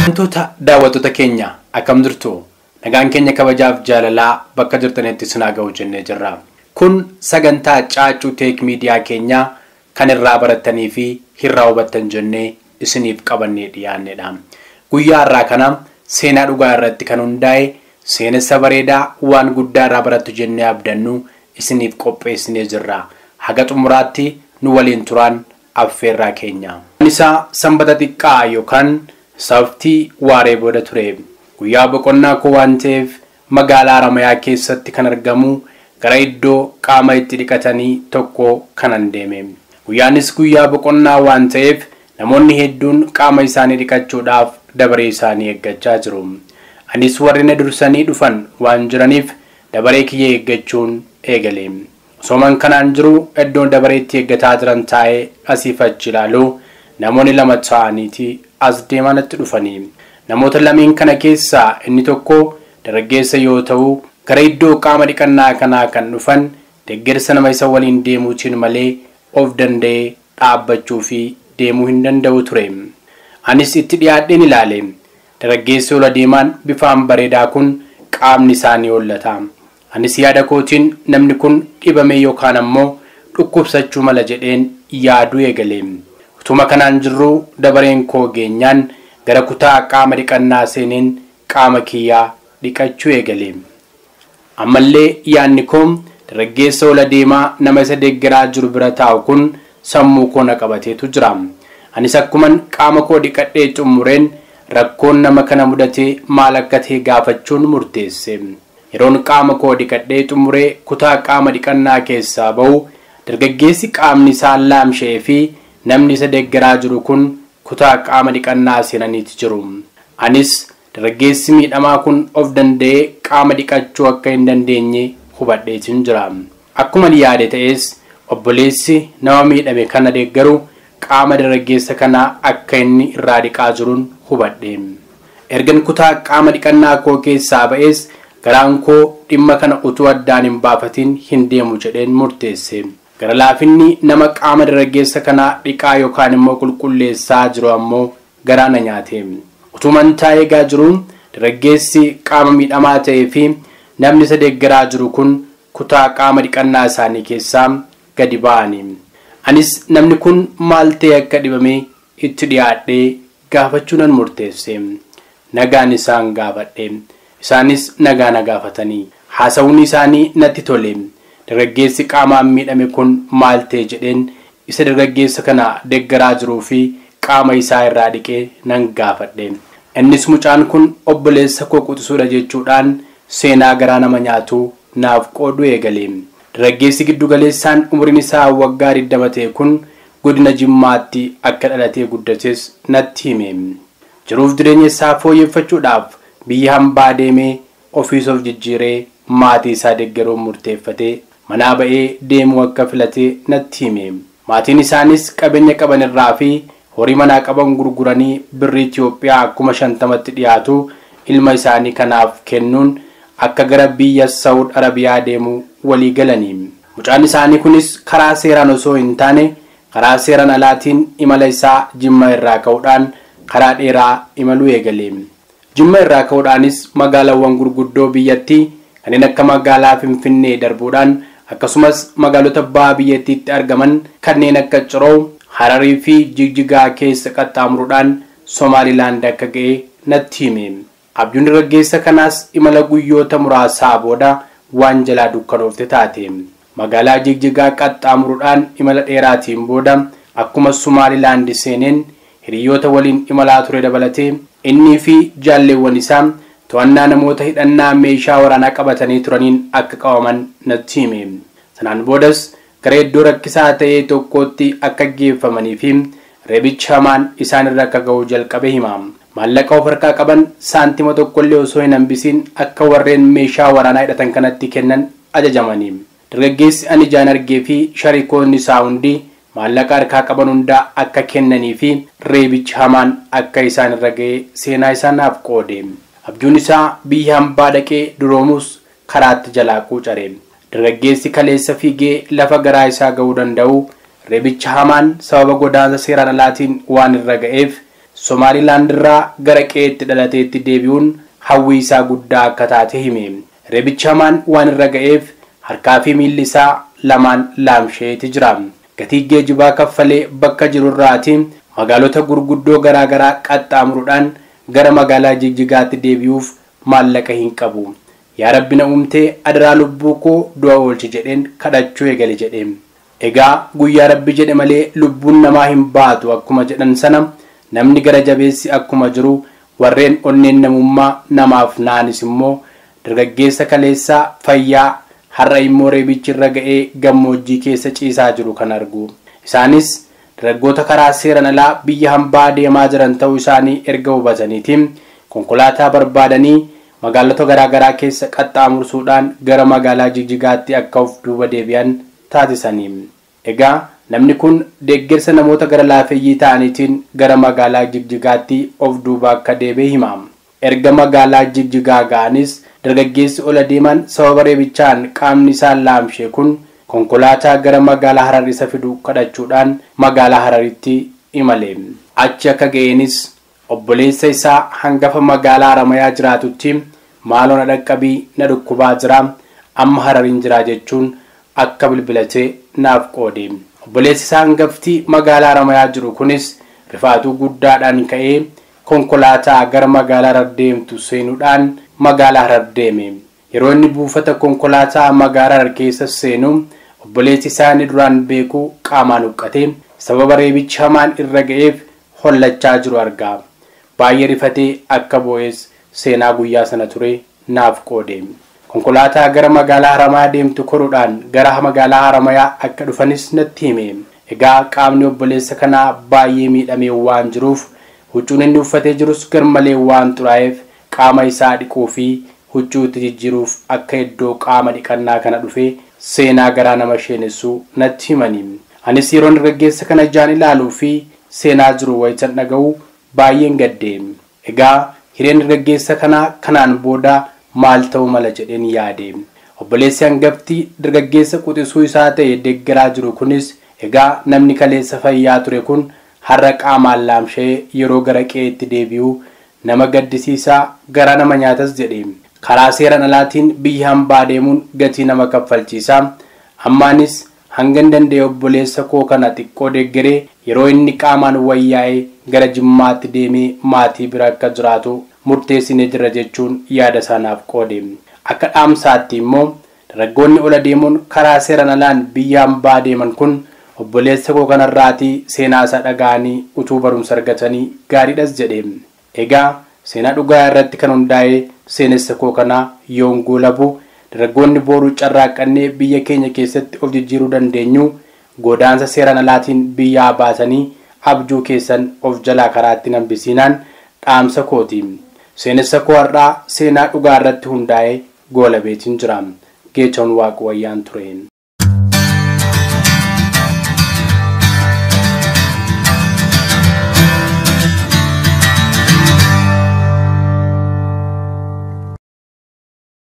Wantoota daawwattoota keenya, akkam jirtu? Nagaan keenya kabajaaf jaalalaa bakka jirtanitti isin haa ga'u jennee jirra. Kun sagantaa Caaccuu Teek Miidiyaa keenyaa kan irraa barattanii fi irraa hubattan jennee isiniif qabannee dhiyaannedha. Guyyaa har'aa kana seenaa dhugaa irratti kan hundaa'e, seenessa bareedaa waan guddaa irraa barattu jennee abdannu isiniif qopheessinee jirra. Haga xumuraatti nu waliin turaan affeerraa keenya. Isaa Sanbata xiqqaa yookaan saftii waaree booda ture. Guyyaa boqonnaa koo waan ta'eef magaalaa Haramayaa keessatti kan argamu gara iddoo qaama itti dhiqatanii tokko kanan deeme. Guyyaanis guyyaa boqonnaa waan ta'eef namoonni hedduun qaama isaanii dhiqachuudhaaf dabaree isaanii eeggachaa jiru. Anis warri na dursanii dhufan waan jiraniif dabaree kiyya eeggachuun eegale. Osooman kanaan jiru iddoon dabareetti eeggataa jiran taa'ee asiif achi ilaalu, namoonni lama ta'aniiti as deemaa natti dhufanii. Namoota lameen kana keessaa inni tokko dargaggeessa yoo ta'u, gara iddoo qaama dhiqannaa kanaa kan dhufan deeggarsa nama isa waliin deemuutiin malee of danda'ee dhaabbachuu fi deemuu hin danda'u ture. Anis itti dhiyaadheen ilaale. Dargaggeessi ola deemaan bifaan bareedaa kun qaamni isaanii hollata. Anis yaada kootiin namni kun dhibame yookaan ammoo dhukkubsachuu mala jedheen yaaduu eegale. Utuma kanaan jirru dabareen koo geenyaan gara kutaa qaama dhiqannaa seeneen qaama kiyyaa dhiqachuu eegale. Ammallee yaadni koo dargaggeessa ola deemaa nama isa deeggaraa jiru bira taa'u kun sammuu koo na qabateetu jira. Anis akkuman qaama koo dhiqadhee xumureen rakkoon nama kana mudatee maal akka ta'e gaafachuun murteesse. Yeroon qaama koo dhiqadhee xumuree kutaa qaama dhiqannaa keessaa ba'u, dargaggeessi qaamni isaa laamsha'ee fi namni isa deeggaraa jiru kun kutaa qaama dhiqannaa seenaniiti jiru. Anis dargaggeessi miidhamaa kun of danda'ee qaama dhiqachuu akka hin dandeenye hubadheetiin jira. Akkuma yaade ta'es, obboleessi nama miidhame kana deeggaru qaama dargaggeessa kanaa akka inni irraa dhiqaa jiruun hubadhe. Ergan kutaa qaama dhiqannaa koo keessaa ba'es garaan koo dhimma kana utuu addaan hin baafatin hin deemu jedheen murteesse. Gara laafinni nama qaama dargaggeessa kanaa dhiqaa yookaan immoo qulqulleessaa jiru ammoo garaa na nyaate. Utuman taa'ee eegaa jiru dargaggeessi qaama miidhamaa ta'ee fi namni isa deeggaraa jiru kun kutaa qaama dhiqannaa isaanii keessaa gadi ba'ani. Anis namni kun maal ta'e akka dhibame itti dhiyaadhee gaafachuu nan murteesse. Nagaan isaan gaafadhe. Isaanis nagaa na gaafatanii. Haasawuun isaanii natti tole. Dargaggeessi qaamaan miidhame kun maal ta'e jedheen isa dargaggeessa kana deeggaraa jiruu fi qaama isaa irraa dhiqee nan gaafadhe. Innis mucaan kun obboleessa koo quxisuudha jechuudhaan seenaa garaa nama nyaatu naaf qooduu eegale. Dargaggeessi giddu galeessaan umriin isaa waggaa 20 ta'e kun godina Jimmaatti akka dhalatee guddates natti hime. Jiruuf jireenya isaa fooyyeffachuudhaaf biyya hambaa deemee ofiis of jijjiiree maatii isaa deeggaruun murteeffatee manaa ba'ee deemuu akka filatee natti hime. Maatiin isaanis qabeenya qaban irraa fi horii manaa qaban gurguranii birrii Itoophiyaa 50,000tti dhiyaatu ilma isaanii kanaaf kennuun akka gara biyya Saawud Arabiyaa deemuu walii galanii. Mucaan isaanii kunis karaa seeraan osoo hin taane karaa seeraan alaatiin imala isaa Jimma irraa ka'uudhaan karaa dheeraa imaluu eegale. Jimma irraa ka'uudhaanis magaalaawwan gurguddoo biyyattii kanneen akka magaalaa Finfinnee darbuudhaan akkasumas magaalota baha biyyattiitti argaman kanneen akka Ciroo, Hararii fi Jigjigaa keessa qaxxaamuruudhaan Somaalilaand akka ga'e natti hime. Abjuun dargaggeessa kanaas imala guyyoota muraasaa booda waan jalaa dukkanoofte taate. Magaalaa Jigjigaa qaxxaamuruudhaan imala dheeraatiin booda akkuma Somaalilaand seeneen hiriyoota waliin imalaa ture dabalatee innii fi jaalleewwan isaa to'annaa namoota hidhannaa meeshaa waraanaa qabatanii turaniin akka qabaman natti hime. Sanaan boodas gara iddoo rakkisaa ta'e tokkotti akka geeffamanii fi reebichi hamaan isaan irra akka ga'u jalqabe hima. Maallaqa of harkaa qaban saantima tokkollee osoo hin hambisiin akka warreen meeshaa waraanaa hidhatan kanatti kennan ajajamanii. Dargaggeessi ani ijaan argee fi sharikoonni isaa hundi maallaqa harkaa qaban hundaa akka kennanii fi reebichi hamaan akka isaan irra ga'e seenaa isaa naaf qoode. Abjuun isaa biyya hambaa dhaqee duroomus karaatti jalaa quucare. Dargaggeessi kaleessa fiigee lafa garaa isaa ga'uu danda'u reebicha hamaan sababa godaansa seeraan alaatiin waan irra ga'eef Somaalilaand irraa gara qe'eetti dhalateetti deebi'uun hawwii isaa guddaa akka taate hime. Reebichi hamaan waan irra ga'eef harkaa fi miilli isaa lamaan laamsheeti jira. Gatii geejibaa kaffalee bakka jirurraati magaalota gurguddoo garaagaraa qaxxaamuruudhaan gara magaalaa Jigjigaatti deebi'uuf maallaqa hin qabu. Yaa Rabbi na uumtee adaraa lubbuu koo du'a oolchi jedheen kadhachuu eegale jedhe. Egaa guyyaa Rabbi jedhe malee lubbuun namaa hin baatu akkuma jedhan sana namni gara jabeessi akkuma jiru warreen onneen namummaa namaaf naanis immoo dargaggeessa kaleessaa fayyaa har'a immoo reebichi irra ga'ee gammoojjii keessa ciisaa jiru kan argu. Isaanis dargaggoota karaa seeran alaa biyya hambaa deemaa jiran ta'uu isaanii erga hubataniiti konkolaataa barbaadanii magaalota garaagaraa keessa qaxxaamursuudhaan gara magaalaa Jigjigaatti akka of duuba deebi'an taasisanii. Egaa namni kun deeggarsa namoota gara laafeyyii ta'aniitiin gara magaalaa Jigjigaatti of duuba akka deebi'e hima. Erga magaalaa Jigjigaa ga'anis dargaggeessi ola deeman sababa reebichaan qaamni isaa laamshee kun konkolaataa gara magaalaa Harar isa fidu kadhachuudhaan magaalaa Hararitti imale. Achi akka ga'eenis obboleessa isaa hangafa magaalaa Haramayaa jiraatutti maaloo na dhaqqabii na dhukkubaa jira amma Harariin jira jechuun akka bilbilatee naaf qoode. Obboleessi isaa hangafti magaalaa Haramayaa jiru kunis rifaatuu guddaadhaan ka'ee konkolaataa gara magaalaa Harar deemtu seenuudhaan magaalaa Harar deeme. Yeroo inni buufata konkolaataa magaalaa Harar keessa seenu obboleessi isaa inni duraan beeku qaamaan huqqate sababa reebichi hamaan irra ga'eef hollachaa jiru argaa. Baay'ee rifatee akka boo'es seenaa guyyaa sana ture naaf qoode. Konkolaataa gara magaalaa Haramayaa deemtu koruudhaan gara magaalaa Haramayaa akka dhufanis natti hime. Egaa qaamni obboleessa kanaa baay'ee miidhamee waan jiruuf huccuun inni uffatee jirus garmalee waan xuraa'eef qaama isaa dhiquu fi huccuu itti jijjiiruuf akka iddoo qaama dhiqannaa kana dhufee seenaa garaa nama sheenessuu natti himani. Anis yeroon dargaggeessa kana ijaan ilaaluu fi seenaa jiru wayitan dhaga'u baay'een gadde. Egaa hireen dargaggeessa kanaa kanaan booda maal ta'uu mala jedheen yaade. Obboleessi hangafti dargaggeessa quxisuu isaa ta'e deeggaraa jiru kunis egaa namni kaleessa fayyaa ture kun har'a qaamaan laamshee yeroo gara qe'eetti deebi'u nama gaddisiisaa garaa nama nyaatas jedhe. Karaa seeraan alaatiin biyya hambaa deemuun gatii nama kaffalchiisa. Ammaanis hangan danda'e obboleessa koo kana xiqqoo deeggaree yeroo inni qaamaan wayyaa'ee gara Jimmaatti deemee maatii bira akka jiraatu murteessinee jira jechuun yaada isaanaaf qoode. Akka dhaamsaatti immoo dargaggoonni ola deemuun karaa seeraan alaan biyya hambaa deeman kun obboleessa koo kanarraatii seenaa isaa dhaga'anii utuu barumsa argatanii gaariidhas jedhe. Egaa seenaa dhugaa irratti kan hundaa'e seenessa koo kanaa yoon goolabu dargaggoonni booruu carraaqqannee biyya keenya keessatti of jijjiiruu dandeenyu godaansa seeraan alaatiin biyyaa baasanii abjuu keessan of jalaa karaatti hambisiinaan dhaamsa kooti. Seenessa koo har'aa seenaa dhugaa irratti hundaa'e goolabeetiin jira. Geechaun Waaqwayyaan ture.